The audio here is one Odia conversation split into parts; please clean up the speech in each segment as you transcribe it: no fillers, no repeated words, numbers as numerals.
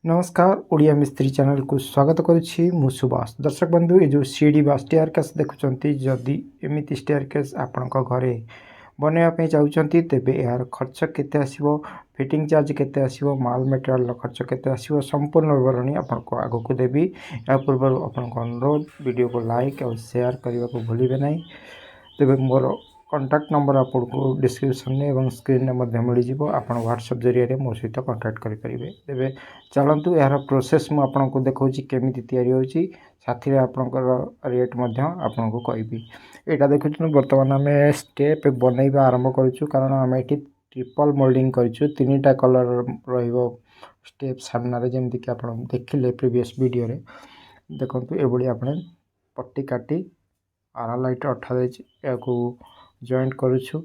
ନମସ୍କାର, ଓଡ଼ିଆ ମିସ୍ତ୍ରୀ ଚ୍ୟାନେଲକୁ ସ୍ୱାଗତ କରୁଛି ମୁଁ ସୁଭାଷ। ଦର୍ଶକ ବନ୍ଧୁ, ଏ ଯେଉଁ ସିଡ଼ି ବା ଷ୍ଟେୟାର କେସ୍ ଦେଖୁଛନ୍ତି, ଯଦି ଏମିତି ଷ୍ଟେୟାର କେସ୍ ଆପଣଙ୍କ ଘରେ ବନାଇବା ପାଇଁ ଚାହୁଁଛନ୍ତି, ତେବେ ଏହାର ଖର୍ଚ୍ଚ କେତେ ଆସିବ, ଫିଟିଂ ଚାର୍ଜ କେତେ ଆସିବ, ମାଲ ମେଟେରିଆଲର ଖର୍ଚ୍ଚ କେତେ ଆସିବ, ସମ୍ପୂର୍ଣ୍ଣ ବିବରଣୀ ଆପଣଙ୍କୁ ଆଗକୁ ଦେବି। ଏହା ପୂର୍ବରୁ ଆପଣଙ୍କୁ ଅନୁରୋଧ, ଭିଡ଼ିଓକୁ ଲାଇକ୍ ଆଉ ସେୟାର କରିବାକୁ ଭୁଲିବେ ନାହିଁ। ତେବେ ମୋର କଣ୍ଟାକ୍ଟ ନମ୍ବର ଆପଣଙ୍କୁ ଡିସ୍କ୍ରିପସନ୍ରେ ଏବଂ ସ୍କ୍ରିନ୍ରେ ମଧ୍ୟ ମିଳିଯିବ। ଆପଣ ହ୍ୱାଟ୍ସଆପ୍ ଜରିଆରେ ମୋ ସହିତ କଣ୍ଟାକ୍ଟ କରିପାରିବେ। ତେବେ ଚାଲନ୍ତୁ, ଏହାର ପ୍ରୋସେସ୍ ମୁଁ ଆପଣଙ୍କୁ ଦେଖାଉଛି କେମିତି ତିଆରି ହେଉଛି, ସାଥିରେ ଆପଣଙ୍କର ରେଟ୍ ମଧ୍ୟ ଆପଣଙ୍କୁ କହିବି। ଏଇଟା ଦେଖୁଛନ୍ତି, ବର୍ତ୍ତମାନ ଆମେ ଷ୍ଟେପ୍ ବନେଇବା ଆରମ୍ଭ କରୁଛୁ, କାରଣ ଆମେ ଏଠି ଟ୍ରିପଲ୍ ମୋଲ୍ଡିଂ କରିଛୁ। ତିନିଟା କଲର୍ ରହିବ ଷ୍ଟେପ୍ ସାମ୍ନାରେ, ଯେମିତିକି ଆପଣ ଦେଖିଲେ ପ୍ରିଭିୟସ୍ ଭିଡ଼ିଓରେ। ଦେଖନ୍ତୁ, ଏଭଳି ଆପଣ ପଟି କାଟି ଆରାଲାଇଟ୍ ଅଠା ଦେଇଛି, ଏହାକୁ ଜଏଣ୍ଟ କରୁଛୁ।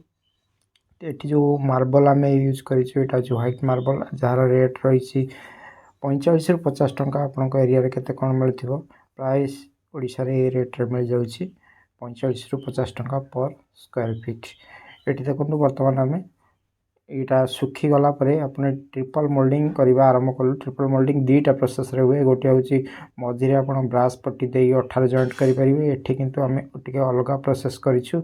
ଏଠି ଯେଉଁ ମାର୍ବଲ ଆମେ ୟୁଜ୍ କରିଛୁ, ଏଇଟା ହେଉଛି ହ୍ୱାଇଟ୍ ମାର୍ବଲ, ଯାହାର ରେଟ୍ ରହିଛି 45ରୁ 50 ଟଙ୍କା। ଆପଣଙ୍କ ଏରିଆରେ କେତେ କ'ଣ ମିଳୁଥିବ, ପ୍ରାୟ ଓଡ଼ିଶାରେ ଏ ରେଟ୍ରେ ମିଳିଯାଉଛି, 45ରୁ 50 ଟଙ୍କା ପର୍ ସ୍କୋୟାର ଫିଟ୍। ଏଠି ଦେଖନ୍ତୁ, ବର୍ତ୍ତମାନ ଆମେ ଏଇଟା ଶୁଖିଗଲା ପରେ ଆପଣ ଟ୍ରିପଲ୍ ମୋଲ୍ଡିଂ କରିବା ଆରମ୍ଭ କଲୁ। ଟ୍ରିପଲ୍ ମୋଲ୍ଡିଂ ଦୁଇଟା ପ୍ରୋସେସ୍ରେ ହୁଏ। ଗୋଟିଏ ହେଉଛି ମଝିରେ ଆପଣ ବ୍ରାସ୍ ପଟି ଦେଇ ଅଠାରେ ଜଏଣ୍ଟ କରିପାରିବେ। ଏଠି କିନ୍ତୁ ଆମେ ଟିକେ ଅଲଗା ପ୍ରୋସେସ୍ କରିଛୁ,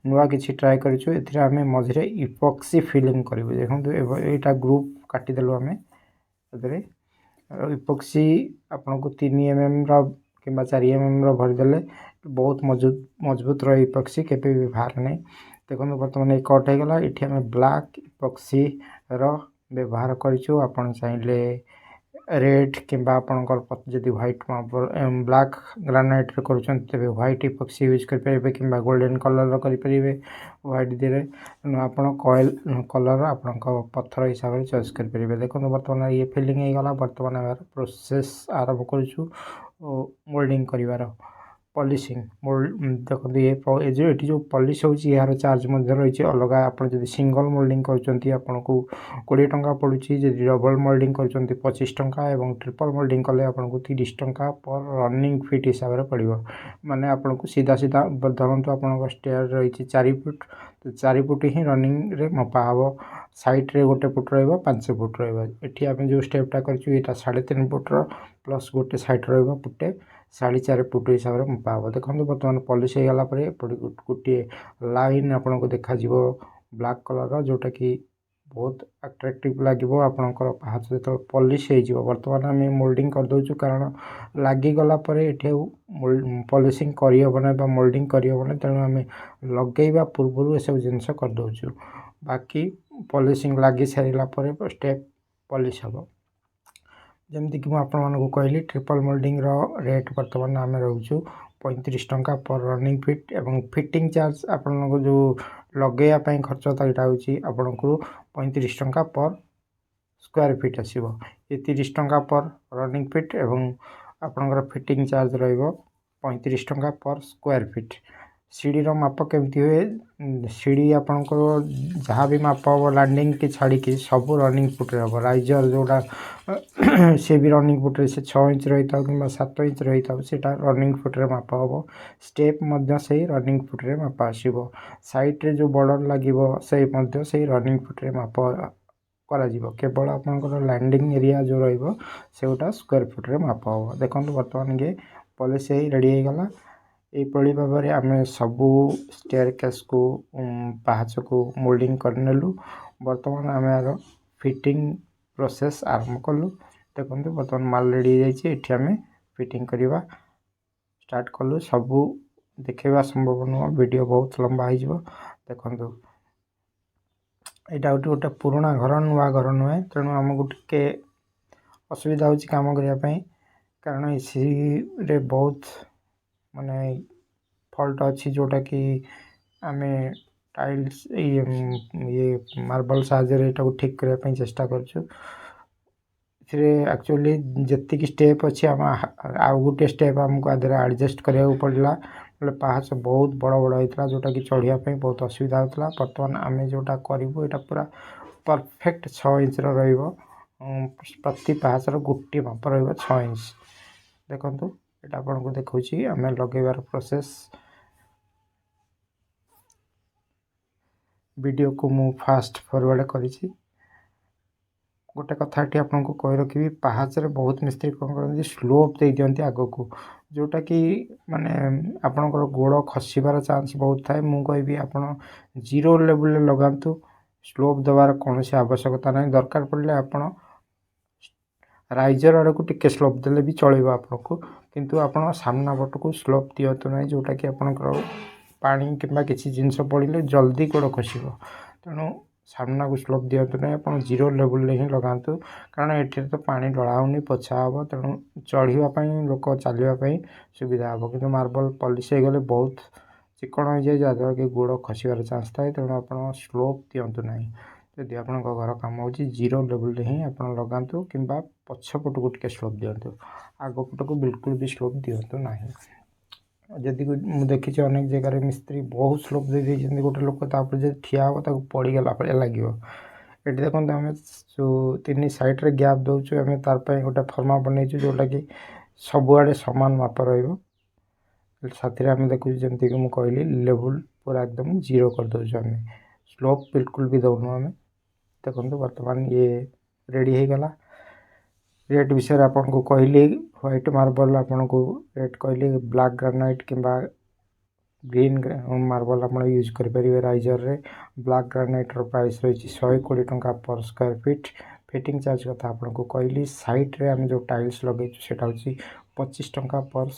ନୂଆ କିଛି ଟ୍ରାଏ କରିଛୁ। ଏଥିରେ ଆମେ ମଝିରେ ଇପକ୍ସି ଫିଲିଂ କରିବୁ। ଦେଖନ୍ତୁ, ଏଇଟା ଗ୍ରୁଭ୍ କାଟିଦେଲୁ ଆମେ। ଏଥିରେ ଇପକ୍ସି ଆପଣଙ୍କୁ 3 ଏମ୍ଏମ୍ର କିମ୍ବା 4 ଏମ୍ଏମ୍ର ଭରିଦେଲେ ବହୁତ ମଜବୁତ ମଜବୁତ ରହେ। ଇପକ୍ସି କେବେ ବି ବାହାରେ ନାହିଁ। ଦେଖନ୍ତୁ, ବର୍ତ୍ତମାନ ଏଇ କଟ୍ ହେଇଗଲା। ଏଠି ଆମେ ବ୍ଲାକ୍ ଇପକ୍ସିର ବ୍ୟବହାର କରିଛୁ। ଆପଣ ଚାହିଁଲେ ରେଡ଼୍ କିମ୍ବା ଆପଣଙ୍କର ଯଦି ହ୍ୱାଇଟ୍ ମାର୍ବଲ, ବ୍ଲାକ୍ ଗ୍ରାନାଇଟ୍ରେ କରୁଛନ୍ତି, ତେବେ ହ୍ୱାଇଟ୍ ଇପକ୍ସି ୟୁଜ୍ କରିପାରିବେ କିମ୍ବା ଗୋଲ୍ଡେନ୍ କଲର୍ର କରିପାରିବେ ହ୍ୱାଇଟ୍ ଦେହରେ। ତେଣୁ ଆପଣ କଏଲ୍ କଲର୍ ଆପଣଙ୍କ ପଥର ହିସାବରେ ଚଏସ୍ କରିପାରିବେ। ଦେଖନ୍ତୁ, ବର୍ତ୍ତମାନ ଇଏ ଫିଲିଂ ହେଇଗଲା। ବର୍ତ୍ତମାନ ଏହାର ପ୍ରୋସେସ୍ ଆରମ୍ଭ କରୁଛୁ ମୋଲ୍ଡିଂ କରିବାର, ପଲିସିଂ। ଦେଖନ୍ତୁ, ଏ ଯେଉଁ ଏଠି ଯେଉଁ ପଲିସ୍ ହେଉଛି, ଏହାର ଚାର୍ଜ ମଧ୍ୟ ରହିଛି ଅଲଗା। ଆପଣ ଯଦି ସିଙ୍ଗଲ୍ ମୋଲ୍ଡିଂ କରୁଛନ୍ତି, ଆପଣଙ୍କୁ 20 ଟଙ୍କା ପଡ଼ୁଛି। ଯଦି ଡବଲ୍ ମୋଲ୍ଡିଂ କରୁଛନ୍ତି, 25 ଟଙ୍କା ଏବଂ ଟ୍ରିପଲ୍ ମୋଲ୍ଡିଂ କଲେ ଆପଣଙ୍କୁ 30 ଟଙ୍କା ପର୍ ରନିଂ ଫିଟ୍ ହିସାବରେ ପଡ଼ିବ। ମାନେ ଆପଣଙ୍କୁ ସିଧା ସିଧା ଧରନ୍ତୁ, ଆପଣଙ୍କ ଷ୍ଟେୟାର ରହିଛି 4 ଫୁଟ, 4 ଫୁଟ ହିଁ ରନିଂରେ ମପା ହେବ। ସାଇଡ଼୍ରେ 1 ଫୁଟ ରହିବ, 5 ଫୁଟ ରହିବ। ଏଠି ଆମେ ଯେଉଁ ଷ୍ଟେପ୍ଟା କରିଛୁ, ଏଇଟା 3.5 ଫୁଟର ପ୍ଲସ୍ ଗୋଟେ ସାଇଡ଼୍ ରହିବ ଫୁଟେ, 4.5 ଫୁଟ ହିସାବରେ ମପା ହେବ। ଦେଖନ୍ତୁ, ବର୍ତ୍ତମାନ ପଲିସ୍ ହେଇଗଲା ପରେ ଏପଟେ ଗୋଟିଏ ଲାଇନ୍ ଆପଣଙ୍କୁ ଦେଖାଯିବ ବ୍ଲାକ୍ କଲର୍ର, ଯେଉଁଟାକି ବହୁତ ଆଟ୍ରାକ୍ଟିଭ୍ ଲାଗିବ ଆପଣଙ୍କର ପାହାଚ ଯେତେବେଳେ ପଲିସ୍ ହେଇଯିବ। ବର୍ତ୍ତମାନ ଆମେ ମୋଲ୍ଡିଂ କରିଦେଉଛୁ, କାରଣ ଲାଗିଗଲା ପରେ ଏଠି ଆଉ ପଲିସିଂ କରିହେବ ନାହିଁ ବା ମୋଲ୍ଡିଂ କରିହେବ ନାହିଁ। ତେଣୁ ଆମେ ଲଗେଇବା ପୂର୍ବରୁ ଏସବୁ ଜିନିଷ କରିଦେଉଛୁ। ବାକି ପଲିସିଂ ଲାଗି ସାରିଲା ପରେ ଷ୍ଟେପ୍ ପଲିସ୍ ହେବ। ଯେମିତିକି ମୁଁ ଆପଣମାନଙ୍କୁ କହିଲି, ଟ୍ରିପଲ୍ ମୋଲ୍ଡିଂର ରେଟ୍ ବର୍ତ୍ତମାନ ଆମେ ରହୁଛୁ 35 ଟଙ୍କା ପର୍ ରନିଂ ଫିଟ୍ ଏବଂ ଫିଟିଂ ଚାର୍ଜ, ଆପଣଙ୍କୁ ଯେଉଁ ଲଗେଇବା ପାଇଁ ଖର୍ଚ୍ଚ, ଏଇଟା ହେଉଛି ଆପଣଙ୍କୁ 35 ଟଙ୍କା ପର୍ ସ୍କୋୟାର ଫିଟ୍ ଆସିବ। ଏ 30 ଟଙ୍କା ପର୍ ରନିଂ ଫିଟ୍ ଏବଂ ଆପଣଙ୍କର ଫିଟିଂ ଚାର୍ଜ ରହିବ 35 ଟଙ୍କା ପର୍ ସ୍କୋୟାର ଫିଟ୍। ସିଡ଼ିର ମାପ କେମିତି ହୁଏ? ସିଡ଼ି ଆପଣଙ୍କର ଯାହା ବି ମାପ ହେବ, ଲ୍ୟାଣ୍ଡିଂ କି ଛାଡ଼ିକି ସବୁ ରନିଂ ଫୁଟ୍ରେ ହେବ। ରାଇଜର୍ ଯେଉଁଟା, ସେ ବି ରନିଂ ଫୁଟ୍ରେ, ସେ 6 ଇଞ୍ଚ ରହିଥାଉ କିମ୍ବା 7 ଇଞ୍ଚ ରହିଥାଉ, ସେଇଟା ରନିଂ ଫୁଟ୍ରେ ମାପ ହେବ। ଷ୍ଟେପ୍ ମଧ୍ୟ ସେଇ ରନିଂ ଫୁଟ୍ରେ ମାପ ଆସିବ। ସାଇଡ଼୍ରେ ଯେଉଁ ବର୍ଡ଼ର୍ ଲାଗିବ, ସେଇ ମଧ୍ୟ ସେଇ ରନିଂ ଫୁଟ୍ରେ ମାପ କରାଯିବ। କେବଳ ଆପଣଙ୍କର ଲ୍ୟାଣ୍ଡିଂ ଏରିଆ ଯେଉଁ ରହିବ, ସେଗୁଟା ସ୍କୋୟାର ଫୁଟ୍ରେ ମାପ ହେବ। ଦେଖନ୍ତୁ, ବର୍ତ୍ତମାନ ଇଏ ପଲିସ୍ ହେଇ ରେଡ଼ି ହେଇଗଲା। ଏଇଭଳି ଭାବରେ ଆମେ ସବୁ ଷ୍ଟେୟାର କେସ୍କୁ, ପାହାଚକୁ ମୋଲ୍ଡିଂ କରିନେଲୁ। ବର୍ତ୍ତମାନ ଆମେ ଏହାର ଫିଟିଂ ପ୍ରୋସେସ୍ ଆରମ୍ଭ କଲୁ। ଦେଖନ୍ତୁ, ବର୍ତ୍ତମାନ ମାଲ ରେଡ଼ି ହେଇଯାଇଛି। ଏଠି ଆମେ ଫିଟିଂ କରିବା ଷ୍ଟାର୍ଟ କଲୁ। ସବୁ ଦେଖେଇବା ସମ୍ଭବ ନୁହଁ, ଭିଡ଼ିଓ ବହୁତ ଲମ୍ବା ହେଇଯିବ। ଦେଖନ୍ତୁ, ଏଇଟା ହେଉଛି ଗୋଟେ ପୁରୁଣା ଘର, ନୂଆ ଘର ନୁହେଁ। ତେଣୁ ଆମକୁ ଟିକେ ଅସୁବିଧା ହେଉଛି କାମ କରିବା ପାଇଁ, କାରଣ ଏସିରେ ବହୁତ ମାନେ ଫଲ୍ଟ ଅଛି, ଯେଉଁଟାକି ଆମେ ଟାଇଲ୍ସ, ଇଏ ଇଏ ମାର୍ବଲ ସାହାଯ୍ୟରେ ଏଇଟାକୁ ଠିକ୍ କରିବା ପାଇଁ ଚେଷ୍ଟା କରୁଛୁ। ଏଥିରେ ଆକ୍ଚୁଆଲି ଯେତିକି ଷ୍ଟେପ୍ ଅଛି, ଆମ ଆଉ ଗୋଟିଏ ଷ୍ଟେପ୍ ଆମକୁ ଆ ଦେହରେ ଆଡ଼ଜଷ୍ଟ କରିବାକୁ ପଡ଼ିଲା। ନହେଲେ ପାହାଚ ବହୁତ ବଡ଼ ବଡ଼ ହେଇଥିଲା, ଯେଉଁଟାକି ଚଢ଼ିବା ପାଇଁ ବହୁତ ଅସୁବିଧା ହେଉଥିଲା। ବର୍ତ୍ତମାନ ଆମେ ଯେଉଁଟା କରିବୁ, ଏଇଟା ପୁରା ପରଫେକ୍ଟ 6 ଇଞ୍ଚର ରହିବ। ପ୍ରତି ପାହାଚର ଗୋଟିଏ ମାପ ରହିବ 6 ଇଞ୍ଚ। ଦେଖନ୍ତୁ, ଏଇଟା ଆପଣଙ୍କୁ ଦେଖାଉଛି ଆମେ ଲଗେଇବାର ପ୍ରୋସେସ୍। ଭିଡ଼ିଓକୁ ମୁଁ ଫାଷ୍ଟ ଫରୱାର୍ଡ଼ କରିଛି। ଗୋଟେ କଥା ଏଠି ଆପଣଙ୍କୁ କହି ରଖିବି, ପାହାଚରେ ବହୁତ ମିସ୍ତ୍ରୀ କ'ଣ କରନ୍ତି, ସ୍ଲୋପ୍ ଦେଇଦିଅନ୍ତି ଆଗକୁ, ଯେଉଁଟାକି ମାନେ ଆପଣଙ୍କର ଗୋଡ଼ ଖସିବାର ଚାନ୍ସ ବହୁତ ଥାଏ। ମୁଁ କହିବି, ଆପଣ ଜିରୋ ଲେବୁଲ୍ରେ ଲଗାନ୍ତୁ। ସ୍ଲୋପ୍ ଦେବାର କୌଣସି ଆବଶ୍ୟକତା ନାହିଁ। ଦରକାର ପଡ଼ିଲେ ଆପଣ ରାଇଜର୍ ଆଡ଼କୁ ଟିକେ ସ୍ଲୋପ୍ ଦେଲେ ବି ଚଳିବ ଆପଣଙ୍କୁ, କିନ୍ତୁ ଆପଣ ସାମ୍ନା ପଟକୁ ସ୍ଲୋପ୍ ଦିଅନ୍ତୁ ନାହିଁ, ଯେଉଁଟାକି ଆପଣଙ୍କର ପାଣି କିମ୍ବା କିଛି ଜିନିଷ ପଡ଼ିଲେ ଜଲ୍ଦି ଗୋଡ଼ ଖସିବ। ତେଣୁ ସାମ୍ନାକୁ ସ୍ଲୋପ୍ ଦିଅନ୍ତୁ ନାହିଁ, ଆପଣ ଜିରୋ ଲେବୁଲ୍ରେ ହିଁ ଲଗାନ୍ତୁ। କାରଣ ଏଠିରେ ତ ପାଣି ଢଳା ହେଉନି, ପୋଛା ହେବ। ତେଣୁ ଚଢ଼ିବା ପାଇଁ, ଲୋକ ଚାଲିବା ପାଇଁ ସୁବିଧା ହେବ। କିନ୍ତୁ ମାର୍ବଲ ପଲିସ୍ ହେଇଗଲେ ବହୁତ ଚିକଣ ହେଇଯାଏ, ଯାହାଦ୍ୱାରା କି ଗୋଡ଼ ଖସିବାର ଚାନ୍ସ ଥାଏ। ତେଣୁ ଆପଣ ସ୍ଲୋପ୍ ଦିଅନ୍ତୁ ନାହିଁ। ଯଦି ଆପଣଙ୍କ ଘର କାମ ହେଉଛି, ଜିରୋ ଲେବୁଲ୍ରେ ହିଁ ଆପଣ ଲଗାନ୍ତୁ କିମ୍ବା ପଛ ପଟକୁ ଟିକେ ସ୍ଲୋପ୍ ଦିଅନ୍ତୁ, ଆଗ ପଟକୁ ବିଲକୁଲ ବି ସ୍ଲୋପ୍ ଦିଅନ୍ତୁ ନାହିଁ। ଯଦି ମୁଁ ଦେଖିଛି, ଅନେକ ଜାଗାରେ ମିସ୍ତ୍ରୀ ବହୁତ ସ୍ଲୋପ୍ ଦେଇ ଦେଇଛନ୍ତି। ଗୋଟେ ଲୋକ ତାପରେ ଯଦି ଠିଆ ହେବ, ତାକୁ ପଡ଼ିଗଲା ଭଳିଆ ଲାଗିବ। ଏଠି ଦେଖନ୍ତୁ, ଆମେ ଯେଉଁ ତିନି ସାଇଡ଼୍ରେ ଗ୍ୟାପ୍ ଦେଉଛୁ, ଆମେ ତାର ପାଇଁ ଗୋଟେ ଫର୍ମା ବନେଇଛୁ, ଯେଉଁଟାକି ସବୁଆଡ଼େ ସମାନ ମାପ ରହିବ। ସାଥିରେ ଆମେ ଦେଖୁଛୁ, ଯେମିତିକି ମୁଁ କହିଲି, ଲେବୁଲ୍ ପୁରା ଏକଦମ ଜିରୋ କରିଦେଉଛୁ ଆମେ, ସ୍ଲୋପ୍ ବିଲକୁଲ ବି ଦେଉନୁ ଆମେ। ଦେଖନ୍ତୁ, ବର୍ତ୍ତମାନ ଇଏ ରେଡ଼ି ହେଇଗଲା। ରେଟ୍ ବିଷୟରେ ଆପଣଙ୍କୁ କହିଲି। ହ୍ୱାଇଟ୍ ମାର୍ବଲ ଆପଣଙ୍କୁ ରେଟ୍ କହିଲି। ବ୍ଲାକ୍ ଗ୍ରାନାଇଟ୍ କିମ୍ବା ଗ୍ରୀନ୍ ମାର୍ବଲ ଆପଣ ୟୁଜ୍ କରିପାରିବେ ରାଇଜରରେ। ବ୍ଲାକ୍ ଗ୍ରାନାଇଟ୍ର ପ୍ରାଇସ୍ ରହିଛି 120 ଟଙ୍କା per square fit. Fitting charge କଥା ଆପଣଙ୍କୁ କହିଲି। ସାଇଡ଼୍ରେ ଆମେ ଯେଉଁ ଟାଇଲ୍ସ ଲଗେଇଛୁ, ସେଇଟା ହେଉଛି 25 ଟଙ୍କା ପର୍